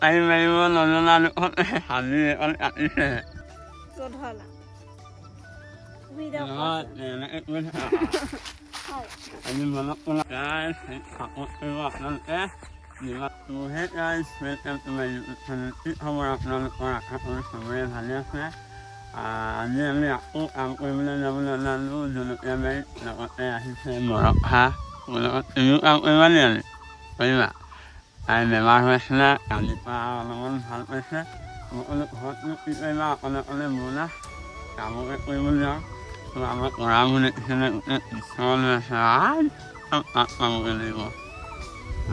মাৰি মাৰিব নজনা দুখত হাবি এখন কাটিছে। জধলা ভিডিঅ'। নহয়, এনেকে কৈ থাকা। হয়। আজি মনত পেলাই ছাপোৰ্ট কৰিব আপোনালোকে। Hey guys, welcome to my YouTube channel. কি খবৰ আপোনালোকৰ? আশা কৰোঁ চবৰে ভালে আছে। আজি আমি আকৌ কাম কৰিবলৈ যাবলৈ ওলালোঁ জলকীয়া বাৰীত। লগতে আহিছে বৰষা মোৰ লগত। তুমিও কাম কৰিবা নি আজি? কৰিবা? তাই বেমাৰ হৈ আছিলে, কালিৰ পৰা অলপমান ভাল পাইছে। মই ক'লো, ঘৰতনো কি কৰিবা অকলে অকলে, ব'লা কামকে কৰিবলৈ যাওঁ। তো আমাৰ কৰাবোৰ দেখিছেনে? গোটেই পিছল হৈ আছে। চব তাত পাবগৈ লাগিব।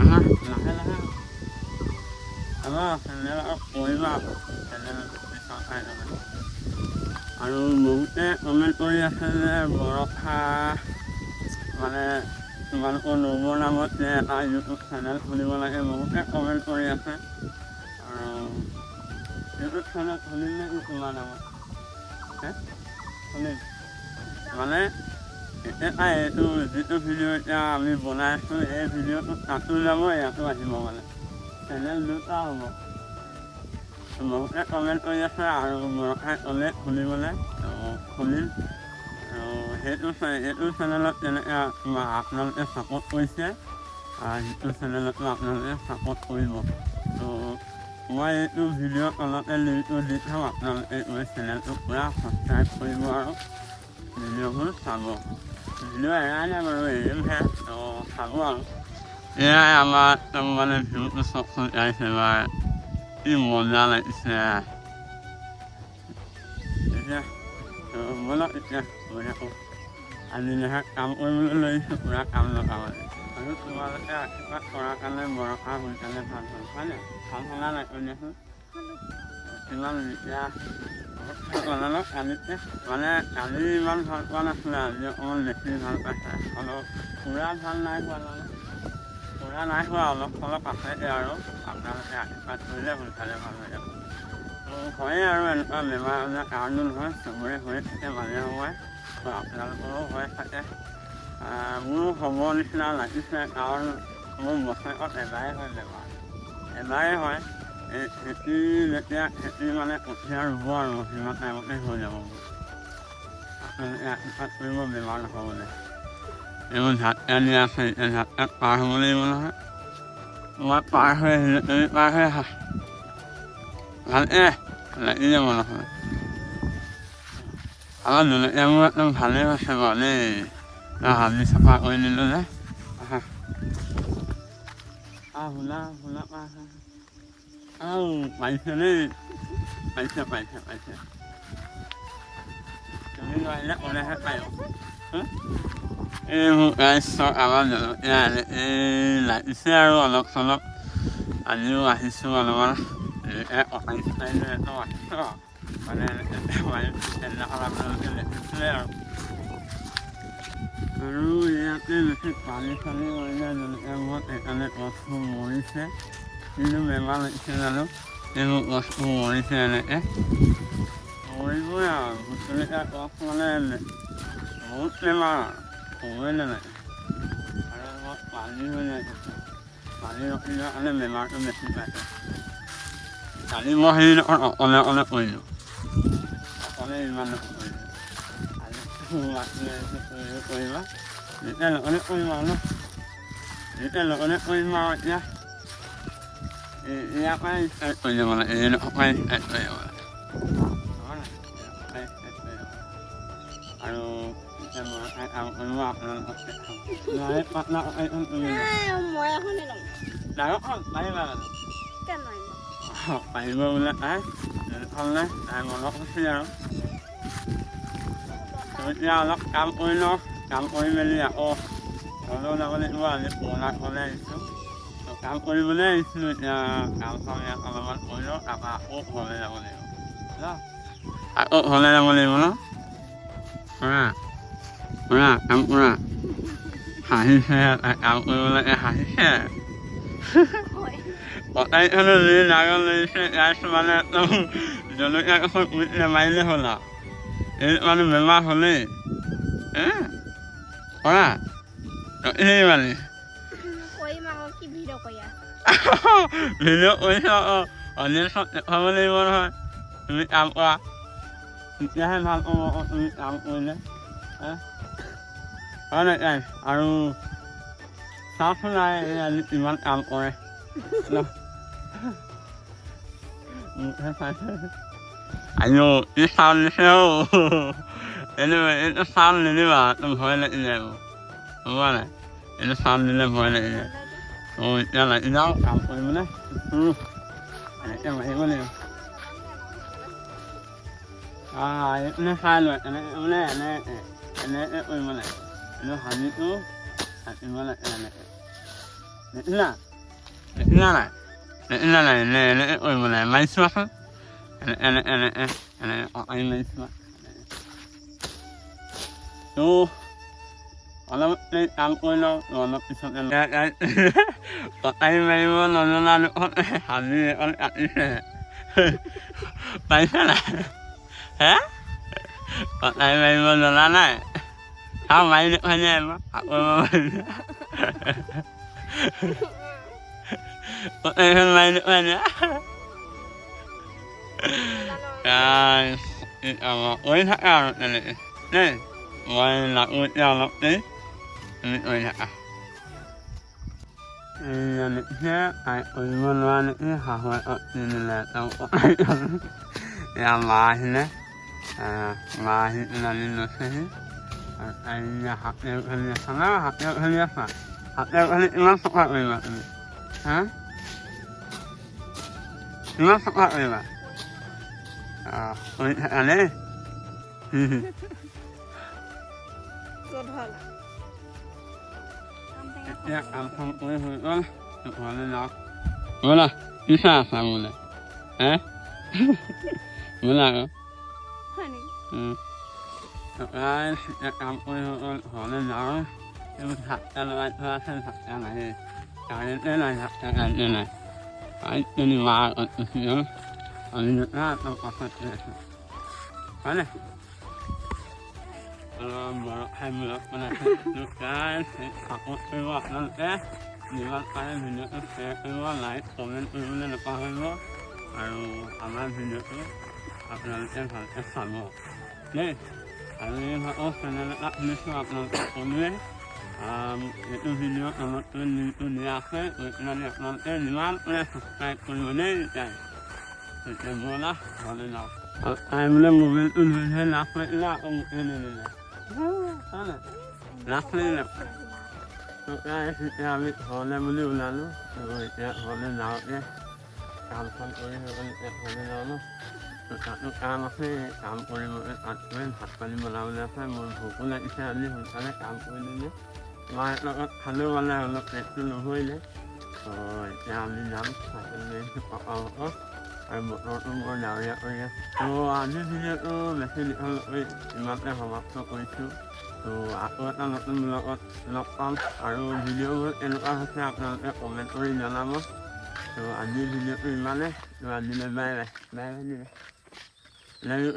আহা, লাহে লাহে। আমাৰ চেনেল আকৌ কৰিবা, চেনেল পিছত চাই ল'বা। আৰু বহুতে কমেণ্ট কৰি আছে যে বৰষা মানে তোমালোকৰ নবৌৰ নামত যে এটা ইউটিউব চেনেল খুলিব লাগে। বহুতে কমেণ্ট কৰি আছে। আৰু ইউটিউব চেনেল খুলিম নেকি তোমাৰ নামত? হে, খুলিম। মানে এতিয়া তাই এইটো যিটো ভিডিঅ' এতিয়া আমি বনাই আছোঁ, এই ভিডিঅ'টো তাতো যাব, ইয়াতো আহিব, মানে চেনেল দুটা হ'ব। বহুতে কমেণ্ট কৰি আছে আৰু বৰষাই ক'লে খুলিবলৈ, তো খুলিম। আৰু সেইটো এইটো চেনেলত যেনেকৈ আপোনালোকে ছাপোৰ্ট কৰিছে, সেইটো চেনেলতো আপোনালোকে ছাপোৰ্ট কৰিব। তো মই এইটো ভিডিঅ'ৰ তলতে লিংকটো দি থ'ম। আপোনালোকে গৈ চেনেলটো পূৰা ছাবস্ক্ৰাইব কৰিব আৰু ভিডিঅ'বোৰ চাব। ভিডিঅ' এৰাই নাই বাৰু, এৰিমহে, তো চাব। আৰু এয়াই আমাৰ একদম মানে ভিউটো চাওকচোন গাইছে, এবাৰ কি মজা লাগিছে। এতিয়া তো ব'লক, এতিয়া গৈ থাকোঁ। আজি নহয় কাম কৰিবলৈ লৈছোঁ, পূৰা কাম লগাব। আৰু তোমালোকে আশীৰ্বাদ কৰাৰ কাৰণে বৰষা সোনকালে ভাল হ'ল, হয় নাই? ভাল হ'লা নাই কৈ দিয়াচোন। কিমান এতিয়া বহুত ভাল পালে ন কালিতকৈ? মানে কালি ইমান ভাল পোৱা নাছিলে, আজি অকণমান বেছি ভাল পাইছে। অলপ পূৰা ভাল নাই হোৱা, মানে পূৰা নাই হোৱা, অলপ চলপ আছেগৈ। আৰু আপোনালোকে আশীৰ্বাদ কৰিলে সোনকালে ভাল হৈ যাব। তো হয়েই আৰু এনেকুৱা বেমাৰ আজাৰ কাৰণো নহয়, চবৰে হৈয়ে থাকে মাজে সময়ে। তো আপোনালোকৰো হৈ থাকে। মোৰো হ'ব নিচিনা লাগিছে, কাৰণ মোৰ বছৰেকত এবাৰেই হয় বেমাৰ, এবাৰেই হয়। এই খেতি যেতিয়া খেতি মানে কঠীয়া ৰুব আৰু সিমান টাইমতে হৈ যাব মোৰ। আপোনালোকে আশীৰ্বাদ কৰিব বেমাৰ নহ'বলৈ। এইবোৰ ঝাটকা দিয়া আছে, এতিয়া ঝাটকাত পাৰ হ'ব লাগিব নহয়। মই পাৰ হৈ আহিলোঁ, তুমি পাৰ হৈ আহা ভালকে, লাগি যাব নহ'লে। আমাৰ জলকীয়াবোৰ একদম ভালেই হৈছে বাৰু দেই। হাবি চাফা কৰি দিলোঁ যে। আহা, আহ, শুনা শুনা, পাৰ হৈ আহ। পাৰিছে দেই, পাৰিছে, পাৰিছে, পাৰিছে। তুমি নোৱাৰিলে ক'লেহে পাৰিব। এইবোৰ গাইজ চাওক, আমাৰ জলকীয়া এই লাগিছে আৰু অলপ চলপ। আজিও আহিছোঁ অলপমান কটাৰী চটাৰী লৈ একদম আহিছোঁ আৰু মানে সেইদিনাখন আপোনালোকে দেখিছিলে। আৰু ইয়াতে বেছি পানী চানী পৰিলে জলকীয়াবোৰত, সেইকাৰণে গছবোৰ মৰিছে। কিনো বেমাৰ লাগিছে জানো, এইবোৰ গছবোৰ মৰিছে। এনেকৈ মৰিবই আৰু। ভোট জলকীয়া গছ মানে বহুত বেমাৰ, ক'বই নালাগে। আৰু অলপ পানী হৈ যায়, পানী ৰখি যোৱাৰ কাৰণে বেমাৰটো বেছি পাইছে। কালি মই সেইদিনাখন অকলে অকলে কৰিলোঁ, অকলে ইমান কৰিলোঁ। আজি মাতি আহিছোঁ, তুমিও কৰিবা যেতিয়া লগতে কৰিম আৰু ন, যেতিয়া লগতে কৰিম আৰু। এতিয়া ইয়াৰ পৰাই ষ্টাৰ্ট কৰি যাব লাগে, এইডোখৰ পৰাই ষ্টাৰ্ট কৰি যাব লাগে, হ'ব নাই? এইডোখৰ পৰাই ষ্টাৰ্ট কৰি যাব লাগে। আৰু এতিয়া বৰষাই কাম কৰিব, আপোনালোকক দেখাম। নোৱাৰে পাতলা কটাৰীখন তুমি লোৱা। মই এখনে ল'ম। ডাঙৰখন পাৰিবা জানো? কিয় নোৱাৰিম? পাৰিব বোলে তাই। যোনখন নাই তাই মনত খুচি। আৰু এতিয়া অলপ কাম কৰি লওঁ। কাম কৰি মেলি আকৌ ঘৰলৈও যাব লাগিব। আজি পুৰণা ঘৰলৈ আহিছোঁ, তো কাম কৰিবলৈ আহিছিলোঁ। এতিয়া কাম চাম ইয়াত অলপমান কৰি লওঁ, তাৰপৰা আকৌ ঘৰলৈ যাব লাগিব ন। আকৌ ঘৰলৈ যাব লাগিব ন। কৰা কৰা, কাম কৰা। হাঁহিছে তাই, কাম কৰিবলৈ হাঁহিছে। কটাৰীখনে যি লাগন লাগিছে গাইছ, মানে একদম জলকীয়া গছত গুৰিত নামাৰিলে হ'ল আৰু এই মানে বেমাৰ হ'লেই। হে, কৰা এই মানে কৰিম আকৌ। কি ভিডিঅ' কৰি আছা? ভিডিঅ' কৰিছোঁ আকৌ। অডিয়েঞ্চক দেখুৱাব লাগিব নহয় তুমি কাম কৰা, তেতিয়াহে ভাল পাব আকৌ তুমি কাম কৰিলে। হয় নাই গাইজ? আৰু চাওকচোন এই আজি কিমান কাম কৰে ন। মোকহে চাইছে। আইঅ, কি চাউণ্ড দিছে অ'। এইটো চাউণ্ড নিদিবা, একদম ভয় লাগি যায় মোৰ, গম পোৱা নাই? এইটো চাউণ্ড দিলে ভয় লাগি যায়। ত' এতিয়া লাগি যাওঁ কাম কৰিবলৈ। এনেকৈ মাৰিব লাগিব। এইপিনে চাই লোৱা, এনেকৈ মানে এনেকৈ এনেকৈ কৰিব লাগে। এইটো হাবিটো কাটিব লাগে এনেকৈ। দেখিলা? দেখিলা নাই? দেখিলা নাই? এনেকৈ কৰিব লাগে। মাৰি চোৱাচোন, এনে এনেকৈ এনেকৈ কটাৰী মাৰি চোৱা। ত' অলপ দেৰি কাম কৰি লওঁ, অলপ পিছতে কটাৰী মাৰিব নজনা দেখোন হাবি এখন কাটিছে। পাৰিছে নাই হে? কটাৰী মাৰিব জনা নাই? চাওঁ, মাৰি দেখুৱাই দিয়া এবাৰ। আকৌ এবাৰ মাৰি দিয়া। কটাৰীখন মাৰি দেখুৱাই দিয়া। কৰি থাকা আৰু তেনেকৈ দেই। মই লাগো এতিয়া অলপ দেৰি, তুমি কৰি থাকা। এইয়া দেখিছে, তাই কৰিব নোৱাৰা নেকি শাহুৱেকক দি দিলে তেওঁ কটাৰীখন। এয়া মা আহিলে, মা আহি পেলানি লৈছেহি। আৰু তাই হাতে উঘালি আছা ন? হাতে উঘালি আছা? হাতে উঘালি কিমান চফা কৰিবা তুমি? হা, কিমান চফা কৰিবা? কৰি থাকা দেই। গধলা। এতিয়া কাম চাম কৰি হৈ গ'ল, ঘৰলৈ যাওঁ ব'লা। কি চাই আছা বোলে হে? ব'লা আকৌ। হয় নেকি? এতিয়া কাম কৰি হৈ গ'ল, ঘৰলৈ যাওঁ। এইবোৰ ঝাটকা লগাই থোৱা আছে, ঝাটকা নাই, কাৰেণ্টে নাই, ঝাটকা কাৰেণ্টে নাই। কাৰেণ্টজনী মা আগত গুচি গ'ল, আমি দুটা একদম পাছত গৈ আছোঁ, হয়নে? অলপ বৰফ খাই ব্লগ বনাইছোঁ। ছাপোৰ্ট কৰিব আপোনালোকে, যিমান পাৰে ভিডিঅ'টো শ্বেয়াৰ কৰিব, লাইক কমেণ্ট কৰিবলৈ নাপাহৰিব আৰু আমাৰ ভিডিঅ'টো আপোনালোকে ভালকৈ চাব দেই। আৰু এই ভাগৰ চেনেল এটা খুলিছোঁ, আপোনালোকে ক'লোৱে। এইটো ভিডিঅ' তলত লিংকটো দিয়া আছে, গৈ পেলাই আপোনালোকে যিমান পাৰে ছাবস্ক্ৰাইব কৰিব দেই। তেতিয়া ব'লা ঘৰলৈ যাওঁ। আৰু তাই বোলে মোবাইলটো ধৰি ধৰি লাজ লাগিলে, আকৌ মোকে নিদিলে। লাজ লাগিলে। এতিয়া আমি ঘৰলৈ বুলি ওলালোঁ। এতিয়া ঘৰলৈ যাওঁতে কাম চাম কৰি হৈ গ'ল, এতিয়া ঘৰলৈ যাওঁ ন। তাতো কাম আছে, কাম কৰিবলৈ, তাত গৈ ভাত পানী বনাবলৈ আছে। মোৰ ভোকো লাগিছে, আজি সোনকালে কাম কৰি দিলোঁ, মাৰ লগত খালেও মানে অলপ পেটটো নভৰিলে। এতিয়া আমি যাম, চাইকেল লৈ আহিছোঁ পাপা। আৰু বতৰটো বৰ ডাৱৰীয়া কৰি আছে। ত' আজিৰ ভিডিঅ'টো বেছি দীঘল নকৰি ইমানতে সমাপ্ত কৰিছোঁ। ত' আকৌ এটা নতুন ব্লগত লগ পাম আৰু ভিডিঅ'বোৰ কেনেকুৱা হৈছে আপোনালোকে কমেণ্ট কৰি জনাব। ত' আজিৰ ভিডিঅ'টো ইমানে। ত' আজিলৈ bye bye, bye bye. Love you.